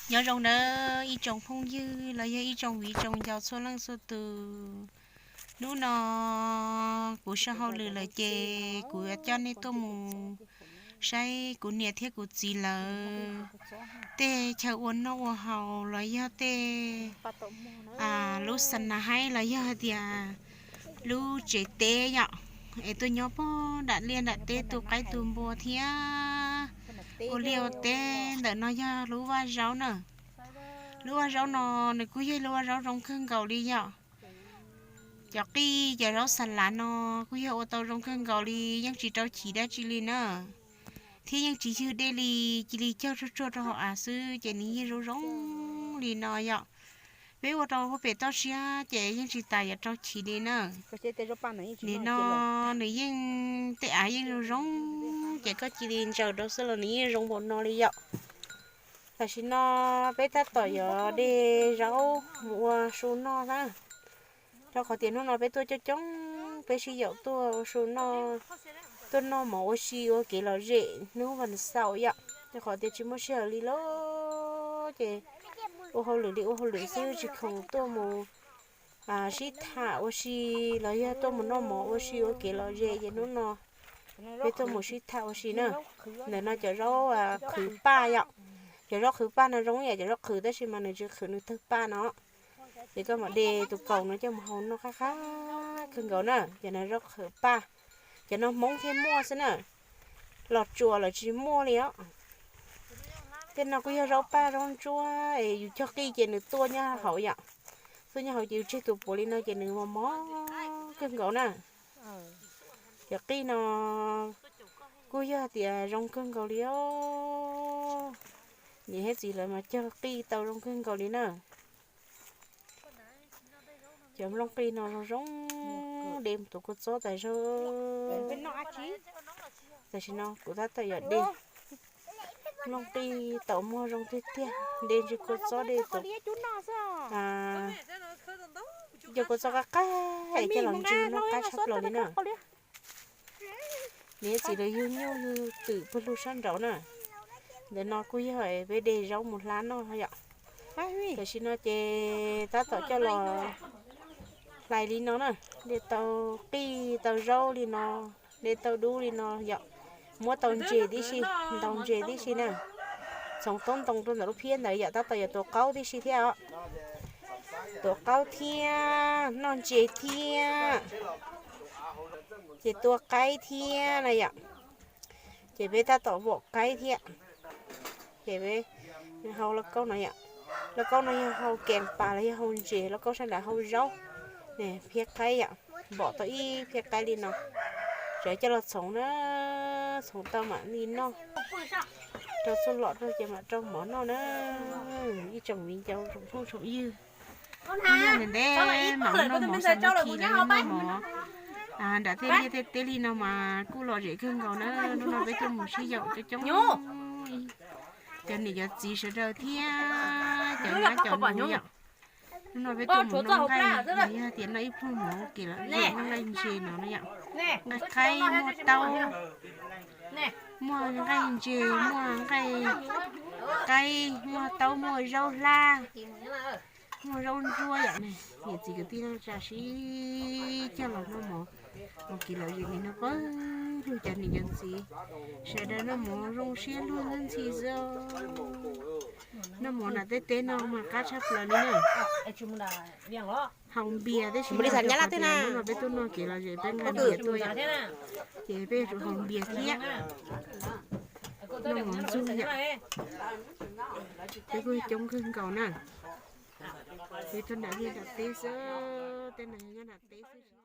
Nyob zoo nawb ib tsoom phooj ywg los yog ib tsoom viv tsoom ncaus txhua leej txhua tus. Hnub no kuv sau hauj lwm lawm ces kuv yuav coj nej tuaj mus saib kuv niam thiab kuv txiv lawv tej chaw ua noj ua haus los yog tej lub xa nas haib los yog hais tias lub tsev teb yom, es tuaj nyob pog nram liaj nram teb tu qaib tu npua thiab ua liaj ua teb. Ntawm no yog lub vaj zaub na. Lub vaj zaub no nws kuj yog lub vaj zaub zoo kawg nkaus li yom. Cov qij cov zaub xa lav no kuj yog ua tau zoo kawg nkaus li, yeej tsis rau chiv dab tsi li na, thiab yeej tsis ywg dej li, cia li cog tsuag tsuag rau hauv av xwb ces nws yeej zoo zoo li no yom. Peb ua rau pem toj siab ces yeej tsis tas yuav rau chiv li na. Nim no nws yeej tej av yeej zoo zoo, ces koj cia li ntsaws rau xwb los nws yeej zoo npaum no li yom. Tam sim no peb tab tom yuav de zaub mus ua su noj na, rau qhov tias hnub no peb tuaj coob coob, peb sib yaum tuaj ua su noj, tuaj noj mov ua si ua kev lom zem hnub vas xaum yom, rau qhov tias tsis muaj sij hawm li lawm ces ua hauj lwm li ua hauj lwm xwb tsis khoom tuaj mus sib tham ua si los yog tuaj mus noj mov ua si ua kev lom zem ces hnub no peb tuaj mus sib tham ua si na. Ntawm no cov zaub qhwv paj yom, cov zaub qhwv paj no zoo yam cov zaub qhwv tab sis mas nws tsis qhwv nws tawg paj no. Ces koj mam de tus kaus no coj mus hau noj qab qab kawg nkaus na. Cov no zaub qhwv paj, cov no Hmoob thiaj muaj xwb na, Los Tsuas lawm tsis muaj li os. Tej no kuj yog zaub paj zaub ntsuab es yus cog qij ces nws tuaj nyob hauv yom, tuaj nyob hauv ces yus tseg tus puav li no ces nws mos mos kawg nkaus na. Cov qij no kuj yog tias zoo kawg nkaus li os. Niam thiab txiv lawv mas cog qij tau zoo kawg nkaus li na. Cov nplooj qij no zoo zoo, de mus tuav kua txob tas zog. Tam sim no kuv tab tom yuav de nplooj qij tau muag zoo tiag tiag, de ntsis kua txob de tuav, cov kua txob qab qab es coj los ntxhw noj qab tshaj plaws li na. Niam txiv lawv yug nyuj yug twm pawg lug sab nraud na. Ntawm no kuj yog peb de zaub mus hlab noj yom. Tam sim no ces tab tom coj los hlais li no na, de tau qij tau zaub li no, de tau dub li no yom. Muab tau ntses tib si, ntaus ntses tib si na. Txhoov taub ntoo rau ntawm lub phiab ntawd yom, tab tom yuav tuav qaub tib si thiab os. Tuav qaub thiab noj ntses thiab, ces tua qaib thiab na yom. Ces peb tab tom vom qaib thiab. Ces peb hau lauj kaub no yom. Lauj kaub no yog hau kees pas los yog hau ntses, lauj kaub sab nraud hau zaub. Phiab qaib yom, vom tau ib phiab qaib li no. Tseem coj los txhoov na, txhoov tau mam li noj. Rau txuj lom rau ces mam rau mov noj na. Ib tsoom viv ncaus tsoom phooj tsoom ywg, yog ntev ntev mam noj mov xav noj khi los yog noj mov nram tej liaj tej teb li no mas kuj lom zem kawg nkaus na. Hnub no peb tuaj mus sib yaum coob coob, cov niam cov txiv sawv daws thiab cov nyab cov nus yom. Hnub no peb tuaj mus noj nqaij, yog tias noj ib pluag mov ua kev lom zem, noj nqaij ntses no na yom. Nqaij qaib muaj taub, muaj nqaij ntses, muaj nqaij qaib, muaj taub, muaj zaub hlab, muaj zaub ntsuab yom. Niam txiv kwv tij neej tsa sib coj los noj mov ua kev lom zem li no pawg lug, cov niam cov txiv sawv daws noj mov zoo siab luag ntxhi xwb. Noj mov nram tej teb no mas qab tshaj plaws li na. Haus npias tib si, hnub no peb tuaj noj kev lom zem peb nqa npias tuaj yom, ces peb yuav tsum haus npias thiab. Noj mov ntxuag yom. Peb kuj coob kawg nkaus na. Peb tuaj nram liaj nram teb xwb, tej no yog nyob nram teb xwb.